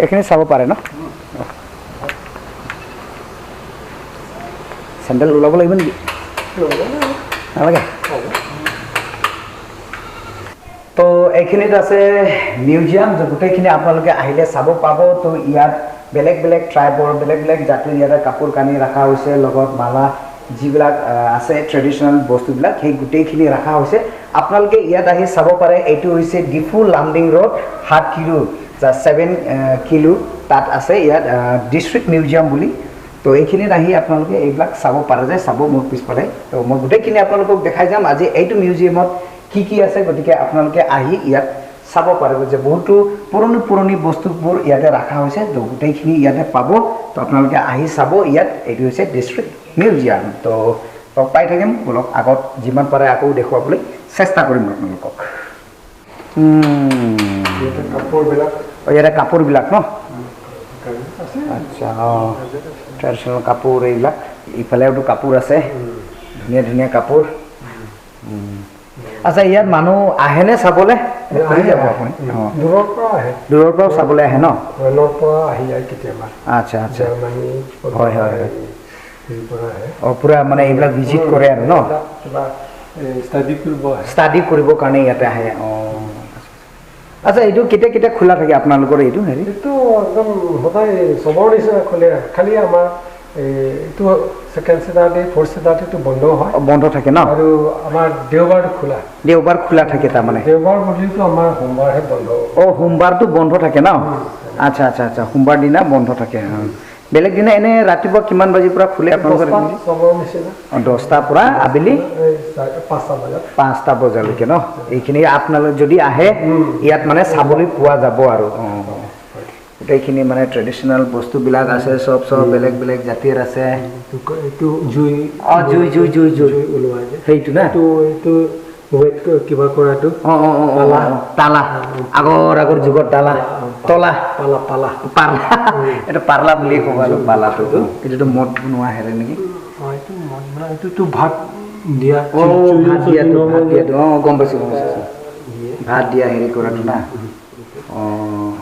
এইখিনি চাব পাৰে ন? চেণ্ডেল ওলাব লাগিব নেকি? নালাগে। তো এইখিনিত আছে মিউজিয়াম, গোটেইখিনি আপোনালোকে আহিলে চাব পাব। তো ইয়াত বেলেগ বেলেগ ট্ৰাইবৰ, বেলেগ বেলেগ জাতিৰ ইয়াতে কাপোৰ কানি ৰখা হৈছে, লগত মালা যিবিলাক আছে ট্ৰেডিশ্যনেল বস্তুবিলাক সেই গোটেইখিনি ৰখা হৈছে। আপোনালোকে ইয়াত আহি চাব পাৰে। এইটো হৈছে Diphu Lumding road, 7 kilo, 7 kilo তাত আছে ইয়াত ডিষ্ট্ৰিক্ট মিউজিয়াম বুলি। তো এইখিনিত আহি আপোনালোকে এইবিলাক চাব পাৰে যে চাব মোৰ পিছফালে। তো মই গোটেইখিনি আপোনালোকক দেখাই যাম আজি এইটো মিউজিয়ামত কি কি আছে। গতিকে আপোনালোকে আহি ইয়াত চাব পাৰিব যে বহুতো পুৰণি পুৰণি বস্তুবোৰ ইয়াতে ৰখা হৈছে। তো গোটেইখিনি ইয়াতে পাব। তো আপোনালোকে আহি চাব ইয়াত। এইটো হৈছে ডিষ্ট্ৰিক্ট মিউজিয়াম। তো লগ পাই থাকিম, বলক আগত যিমান পাৰে আকৌ দেখুৱাবলৈ চেষ্টা কৰিম আপোনালোকক। কাপোৰবিলাক, ইয়াতে কাপোৰবিলাক ন? আচ্ছা, অঁ, ট্ৰেডিশ্যনেল কাপোৰ এইবিলাক। ইফালেওতো কাপোৰ আছে, ধুনীয়া ধুনীয়া কাপোৰ। আচ্ছা, ইয়াত মানুহ আহেনে চাবলৈ? যাব আপুনি? দূৰৰ পৰা আহে। দূৰৰ পৰাও চাবলৈ আহে ন? ফৰেনৰ পৰা আহি যায় কেতিয়াবা। আচ্ছা আচ্ছা, হয় হয় হয়। অঁ, পূৰা মানে এইবিলাক ভিজিট কৰে আৰু ন? ষ্টাডি কৰিবৰ কাৰণে ইয়াতে আহে। অঁ, আচ্ছা, এইটো কেতিয়া কেতিয়া খোলা থাকে আপোনালোকৰ এইটো হেৰি? এইটো একদম সদায় চবৰ নিচিনা খোলে, খালি আমাৰ এইটো ছেকেণ্ড চেটাৰডে, ফ'ৰ্থ চেটাৰডেটো বন্ধ হয়। বন্ধ থাকে ন? আৰু আমাৰ দেওবাৰটো খোলা। দেওবাৰ খোলা থাকে তাৰমানে? দেওবাৰ বুলিতো আমাৰ সোমবাৰহে বন্ধ। অঁ, সোমবাৰটো বন্ধ থাকে ন? আচ্ছা আচ্ছা আচ্ছা, সোমবাৰ দিনা বন্ধ থাকে। বেলেগ দিনা এনে ৰাতিপুৱা কিমান বাজিৰ পৰা খোলে আপোনালোকৰ? চবৰ নিচিনা। অঁ, 10টাৰ পৰা আবেলি 5টা বজাত। 5টা বজালৈকে ন? এইখিনি আপোনালোক যদি আহে ইয়াত মানে চাবলৈ পোৱা যাব আৰু। অঁ, গোটেইখিনি মানে ট্ৰেডিশ্যনেল বস্তুবিলাক আছে, চব চব বেলেগ বেলেগ জাতিৰ আছে। এইটো জুই, অঁ, জুই জুই জুই জুই ওলোৱা যে সেইটো না? এইটো কিবা কৰাটো। অঁ অঁ অঁ, তালা, আগৰ আগৰ যুগত তালা, তলা, পালা পালা পাৰ্লা, এইটো পাৰ্লা বুলিয়ে ক'ব আৰু পালাটো। এইটোতো মদ বনোৱা হেৰে নেকি? অঁ, এইটো মদ বনোৱা, এইটোতো ভাত দিয়া। অঁ, ভাত দিয়াটো, ভাত দিয়াটো। অঁ, গম পাইছোঁ গম পাইছোঁ, ভাত দিয়া হেৰি কৰাটো না? অঁ,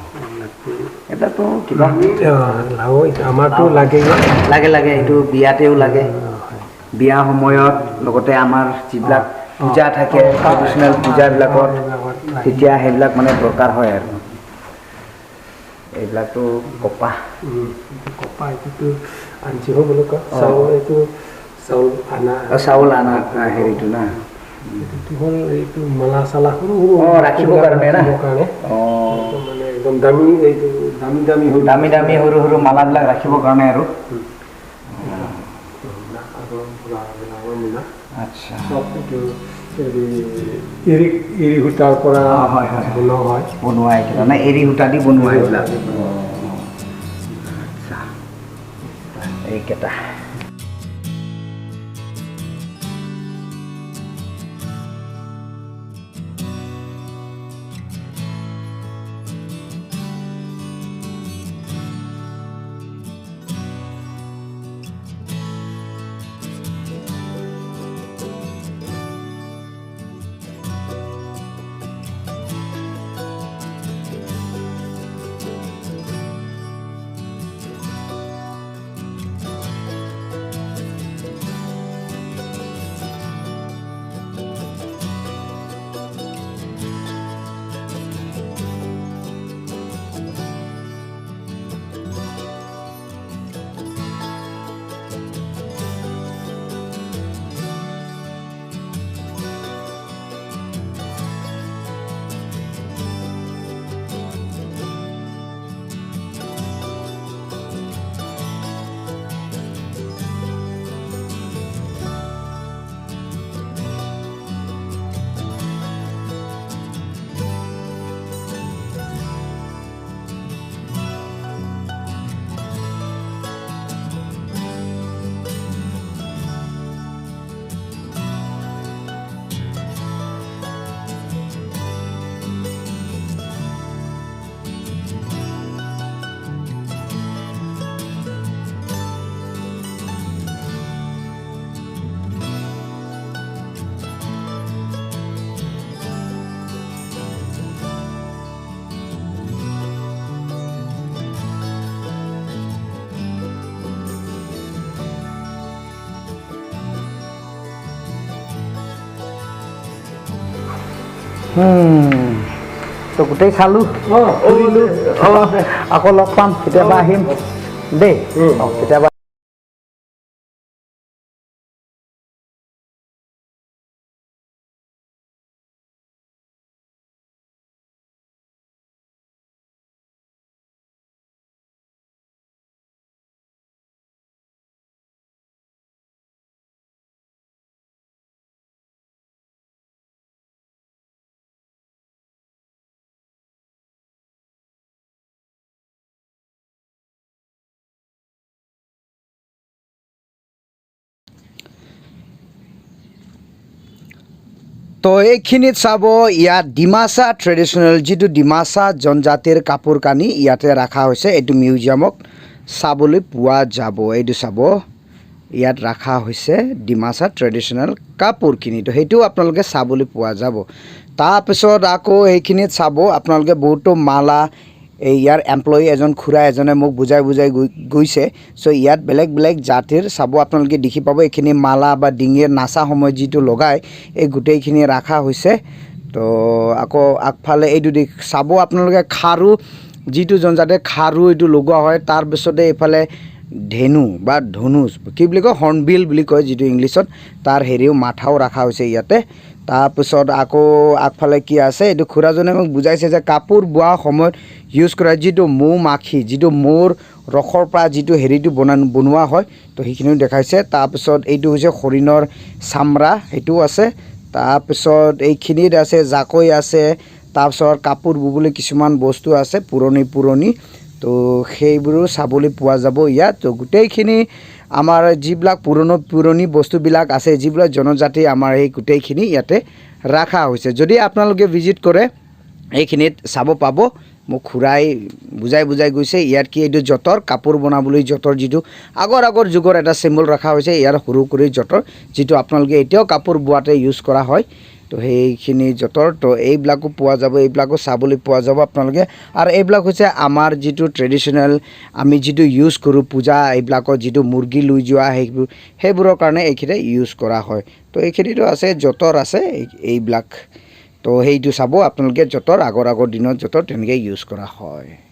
এটাতো কিবা আমাৰতো লাগে লাগে লাগে, এইটো বিয়াতেও লাগে, বিয়া সময়ত, লগতে আমাৰ যিবিলাক পূজা থাকে ট্ৰেডিশ্যনেল পূজাবিলাকত তেতিয়া সেইবিলাক মানে দৰকাৰ হয় আৰু। এইবিলাকতো কপাহ। কপাহ এইটোতো আঞ্চিহ বুলি কয়। চাউল, এইটো চাউল আনা। চাউল আনা হেৰিটো না? এইটো হ'ল এইটো মালা চালা সৰু সৰু। অঁ, ৰাখিবৰ কাৰণে না? অঁ, মানে একদম দামী, এইটো দামী দামী সৰু দামী দামী সৰু সৰু মালাবিলাক ৰাখিবৰ কাৰণে আৰু। আচ্ছা, চব এইটো এৰী, এৰী সূতাৰ পৰা হয় হয় বনোৱা হয়। বনোৱা এইকেইটা নে? এৰী সূতা দি বনোৱা এইবিলাক। আচ্ছা, এইকেইটা। তো গোটেই চালোঁ, ফুৰিলোঁ। আকৌ লগ পাম কেতিয়াবা, আহিম দেই। অঁ, কেতিয়াবা। তো এইখিনিত চাব, ইয়াত ডিমাচা ট্ৰেডিশ্যনেল, যিটো ডিমাচা জনজাতিৰ কাপোৰ কানি ইয়াতে ৰখা হৈছে। এইটো মিউজিয়ামক চাবলৈ পোৱা যাব। এইটো চাব, ইয়াত ৰখা হৈছে ডিমাচা ট্ৰেডিশ্যনেল কাপোৰখিনি। তো সেইটোও আপোনালোকে চাবলৈ পোৱা যাব। তাৰপিছত আকৌ এইখিনিত চাব আপোনালোকে বহুতো মালা। এই ইয়াৰ এমপ্লয়ী এজন খুৰা এজনে মোক বুজাই বুজাই গৈছে। চ' ইয়াত বেলেগ বেলেগ জাতিৰ চাব আপোনালোকে, দেখি পাব, এইখিনি মালা বা ডিঙিৰ নাচা সময়ত যিটো লগায়, এই গোটেইখিনি ৰখা হৈছে। তো আকৌ আগফালে এইটো দিশ চাব আপোনালোকে, খাৰু, যিটো জনজাতিৰ খাৰু এইটো লগোৱা হয়। তাৰপিছতে এইফালে ধেনু বা ধনুচ কি বুলি কয়, হৰ্ণবিল বুলি কয় যিটো ইংলিছত, তাৰ হেৰিও মাথাও ৰখা হৈছে ইয়াতে। তাৰপিছত আকৌ আগফালে কি আছে, এইটো খুৰাজনে মোক বুজাইছে যে কাপোৰ বোৱা সময়ত ইউজ কৰা যিটো মৌ মাখি, যিটো মৌৰ ৰসৰ পৰা যিটো হেৰিটো বনোৱা হয়, তো সেইখিনিও দেখাইছে। তাৰপিছত এইটো হৈছে হৰিণৰ চামৰা, সেইটোও আছে। তাৰপিছত এইখিনিত আছে জাকৈ আছে। তাৰপিছত কাপোৰ ববলৈ কিছুমান বস্তু আছে পুৰণি পুৰণি, তো সেইবোৰো চাবলৈ পোৱা যাব ইয়াত। তো গোটেইখিনি আমাৰ যিবিলাক পুৰণি পুৰণি বস্তুবিলাক আছে, যিবিলাক জনজাতি আমাৰ, সেই গোটেইখিনি ইয়াতে ৰখা হৈছে। যদি আপোনালোকে ভিজিট কৰে, এইখিনিত চাব পাব। মোক খুৰাই বুজাই বুজাই গৈছে ইয়াত কি। এইটো যঁতৰ, কাপোৰ বনাবলৈ যঁতৰ, যিটো আগৰ আগৰ যুগৰ এটা চিম্বল ৰখা হৈছে ইয়াৰ, সৰু কৰি যঁতৰ, যিটো আপোনালোকে এতিয়াও কাপোৰ বোৱাতে ইউজ কৰা হয়। তো সেইখিনি যঁতৰ, তো এইবিলাকো পোৱা যাব, এইবিলাকো চাবলৈ পোৱা যাব আপোনালোকে। আৰু এইবিলাক হৈছে আমাৰ যিটো ট্ৰেডিশ্যনেল, আমি যিটো ইউজ কৰোঁ পূজা এইবিলাকত, যিটো মুৰ্গী লৈ যোৱা, সেইবোৰৰ কাৰণে এইখিনি ইউজ কৰা হয়। তো এইখিনিতো আছে, যঁতৰ আছে এইবিলাক। তো সেইটো চাব আপোনালোকে, যঁতৰ, আগৰ আগৰ দিনত যঁতৰ তেনেকৈ ইউজ কৰা হয়।